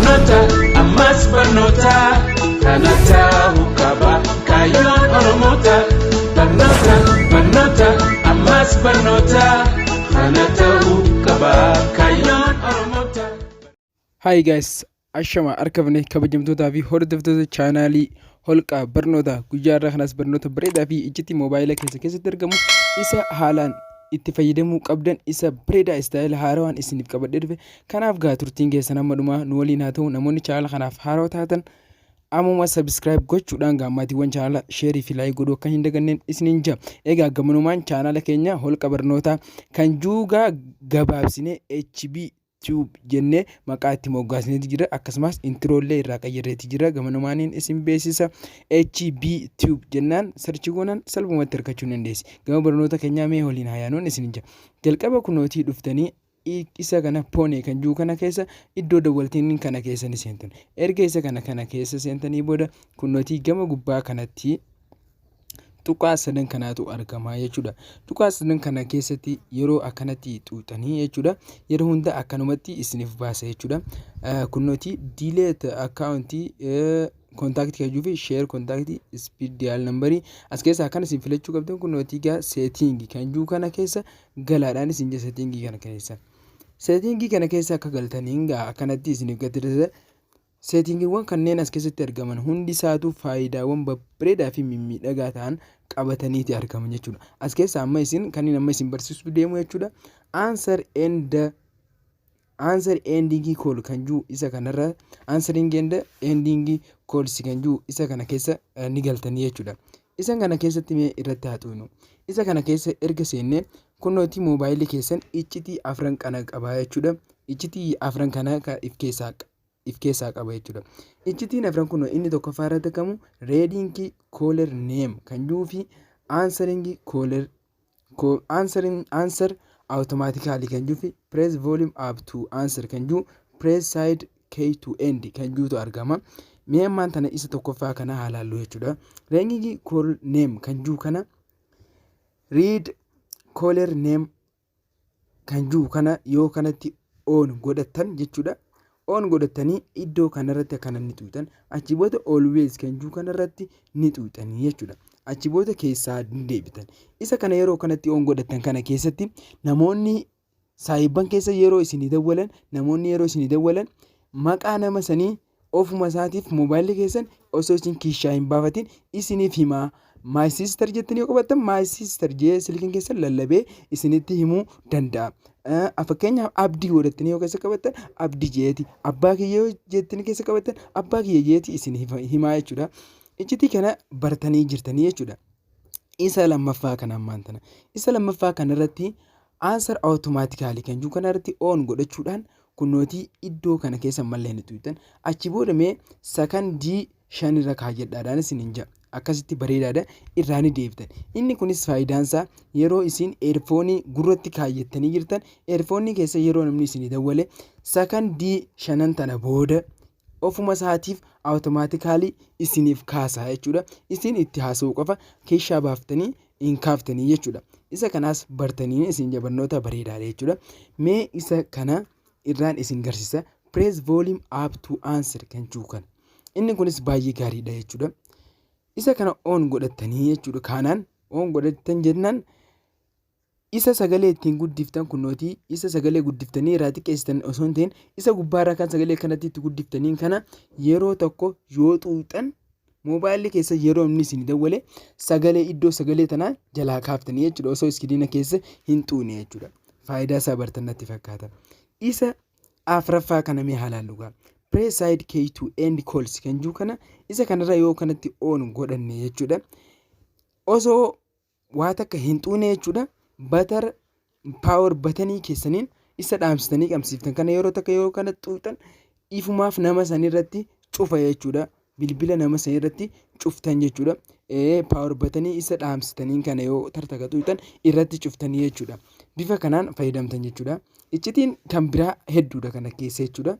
Barnoota, ammas barnoota, kana ta'uu qaba kaayyoon Oromoota. Barnoota, barnoota, ammas barnoota, kana ta'uu qaba kaayyoon Oromoota. Hi guys, ashama harka fuune kabajamtootaa fi hordoftoota chaanaalii Holqa Barnoota. Guyyaa irraa kanas barnoota bareedaa fi iccitii moobaayila keessa keessatti argamu, isa haalaan itti fayyadamuu qabdan, isa bareedaa style haarawaan isiniif qabadhee dhufe. Kanaaf gaa turtiin keessan hamma dhumaa nu waliin haa ta'u. Namoonni chaanaala kanaaf haarawaa taatan ammuma subscribe gochuudhaan gaammaatiiwwan chaanaala share fi like godhuu akka hin daganneen isiniin jira. Egaa gamanumaan chaanaala keenya Holqa Barnootaa kan juugaa gabaabsinee HB Tube jennee maqaa itti moggaasneeti jira. Akkasumas introollee irraa qayyarreeti jira. Gamanumaaniin isin beeksisa, HB Tube jennaan search goonaan salphumatti argachuu ni dandeessi. Gama barnoota keenyaa mee waliin haa yaanuun isin jira. Jalqaba kunootii dhuftanii isa kana phone kan jiru kana keessa, iddoo dawwaltiin kana keessa ni seentan. Erga isa kana keessa seentanii booda kunootii gama gubbaa kanatti tuqaa sadan kanaatu argama jechuudha. Tuqaa sadan kana keessatti yeroo akkanatti xuuxanii jechuudha. Yeroo hunda akkanumatti isiniif baasa jechuudha. Kunooti delete account, contact kan fi share contact, speed dial number as keessaa akkana isin filachuu qabdan. Kunooti gaa setting kan jiru kana keessa galaadhaan isin jira setting kana keessa. Setting kana keessa akka galtaniin gaa akkanatti isiniif gadi. Settingiiwwan kanneen as keessatti argaman hundi isaatu faayidaawwan babbareedaa fi mimmiidhagaa ta'an qabataniiti argaman jechuudha. As keessa amma isin kanneen amma isin barsiisuu deemu jechuudha. Answer ending call kan jiru isa kanarra, answering and ending calls kan jiru isa kana keessa ni galtanii jechuudha. Isa kana keessatti mee irratti haa xuqnu. Isa kana keessa erga seennee kunnooti moobaayilii keessan iccitii afran kana qaba jechuudha. Iccitii afran kana if keessaa qaba jechuudha. Iccitiin afran kun inni tokkoffaa irratti argamu reading caller name kan jiruu fi answering caller, answering, answer automatically kan jiruu fi press volume up to answer kan jiru, press side key to end kan jirutu argama. Mee ammaan tana isa tokkoffaa kana haa laallu jechuudha. Reading call name kan jiru kana, read caller name kan jiru kana yoo kanatti on godhattan jechuudha. On godhatanii iddoo kanarratti akkana ni xuuxan. Achi booda always kan jiru kanarratti ni xuuxanii jechuudha. Achi booda keessaa ni deebitan. Isa kana yeroo kanatti on godhattan kana keessatti namoonni saayibban keessa yeroo isinii dawwalan, namoonni yeroo isinii dawwalan, maqaa nama sanii ofuma isaatiif moobaayilli keessan osoo isin kiishaa hin baafatin isiniif himaa. "My sister" jettanii yoo qabattan, "My sister" jee silkiin keessan lallabee isinitti himuu danda'a. Fakkeenyaaf Abdii godhattanii yoo keessa qabattan, Abdii jeeti. Abbaa kiyya yoo jettanii keessa qabattan, abbaa kiyya jeeti isin himaa jechuudha. Iccitii kana bartanii jirtanii jechuudha. Isa lammaffaa kana ammaan tana. Isa lammaffaa kanarratti answer automatically kan jiru kanarratti on godhachuudhaan kunnootii iddoo kana keessa mallee ni xuuxan. Achi booda mee sakandii 5 irra kaayyadhaadhaan isin hin jedha. Akkasitti bareedaadha, irraa ni deebitan. Inni kunis faayidaan isaa yeroo isin earphone gurratti kaayyattanii jirtan, earphone keessa yeroo namni isinii dawwale, sakandii 5n tana booda ofuma isaatiif automatically isiniif kaasa jechuudha. Isin itti haasa'uu qofa, keessaa baaftanii hin kaaftanii jechuudha. Isa kanaas bartanii isin barnoota bareedaadha jechuudha. Mee isa kana irraan isin garsiisa. Press volume up to answer kan jiru kana. Inni kunis baay'ee gaariidha jechuudha. Isa kana on godhattanii jechuudha. Kanaan on godhattan jennaan isa sagalee ittiin guddiftan kunnootii isa sagalee guddiftanii irraa xiqqeessitan osoo hin ta'in, isa gubbaarraa kan sagalee kanatti itti guddiftanii kana yeroo tokko yoo xuuxan, moobaayilli keessa yeroo inni isin dawwale sagalee iddoo sagalee tanaa jalaa kaaftanii jechuudha, osoo iskiriina keessa hin xuune jechuudha. Faayidaa isaa bartan natti fakkaata. Isa afuraffaa kana mee haa laallu gaa. Press side key to end calls kan jiru kana, isa kanarra yoo kanatti on godhanne jechuudha. Osoo waa takka hin xuune jechuudha. Batar power button keessaniin isa dhaamsitanii qabsiiftan kana yeroo takka yoo kana xuuxan, ifumaaf nama sanirratti cufa jechuudha. Bilbila nama sanirratti cuftan jechuudha. Power button isa dhaamsitanii kana yoo tartaka xuuxan irratti cuftanii jechuudha. Bifa kanaan fayyadamtan jechuudha. Iccitiin kan biraa hedduudha kana keessa jechuudha.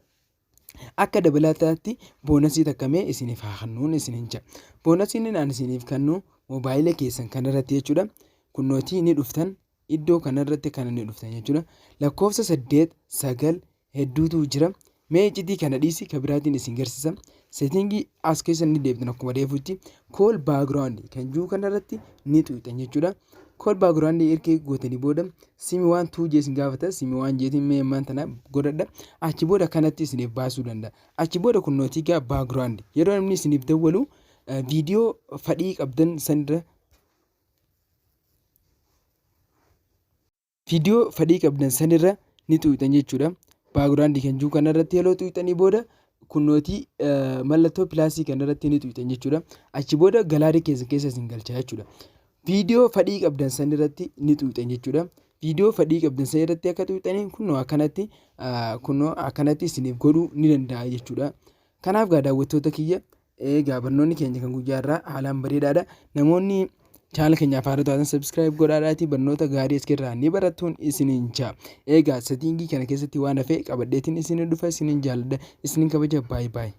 Akka dabalataatti bonus takka mee isiniif haa kennuun isiniin jedha. Bonusiin ani isiniif kennu moobaayila keessan kanarratti jechuudha. Kunnootii ni dhuftan, iddoo kanarratti kana ni dhuftan jechuudha. Lakkoofsa 8 9 hedduutu jira. Mee iccitii kana dhiisi ka biraatiin isin garsiisa. Setting as keessa ni deebitan akkuma reefuutti call background kan jiru kanarratti ni tuqxan jechuudha. Call background erga gootanii booda SIM one two jee isin gaafata. SIM one jeetiin mee ammaan tana godhadha. Achi booda kanatti isiniif baasuu danda'a. Achi booda kunnootii gaa background yeroo namni isiniif dawwalu viidiyoo fadhii qabdan sanirra Viidiyoo fedhii qabdan sanirra ni tuqxan jechuudha. Background kan jiru kanarratti yeroo tuqxanii booda kunnootii mallattoo pilaasii kanarratti ni tuqxan jechuudha. Achi booda galaarii keessan keessa isin galcha jechuudha. Viidiyoo fedhii qabdan sanirratti ni tuqxan jechuudha. Viidiyoo fedhii qabdan sanirratti akka tuqxaniin kunnoo akkanatti kunnoo akkanatti isiniif godhuu ni danda'a jechuudha. Kanaaf gaa daawwattoota kiyya Egaa barnoonni keenya kan guyyaa irraa haalaan bareedaadha. Namoonni chaanala keenyaaf haaraa taatan subscribe godhaadhaatii barnoota gaarii as irraa ni barattuun isiniin jaa. Egaa setting kana keessatti waan hafe qabadheetiin isinin dhufa, isinin jaalladha, isinin kabaja, baay'ee baay'ee.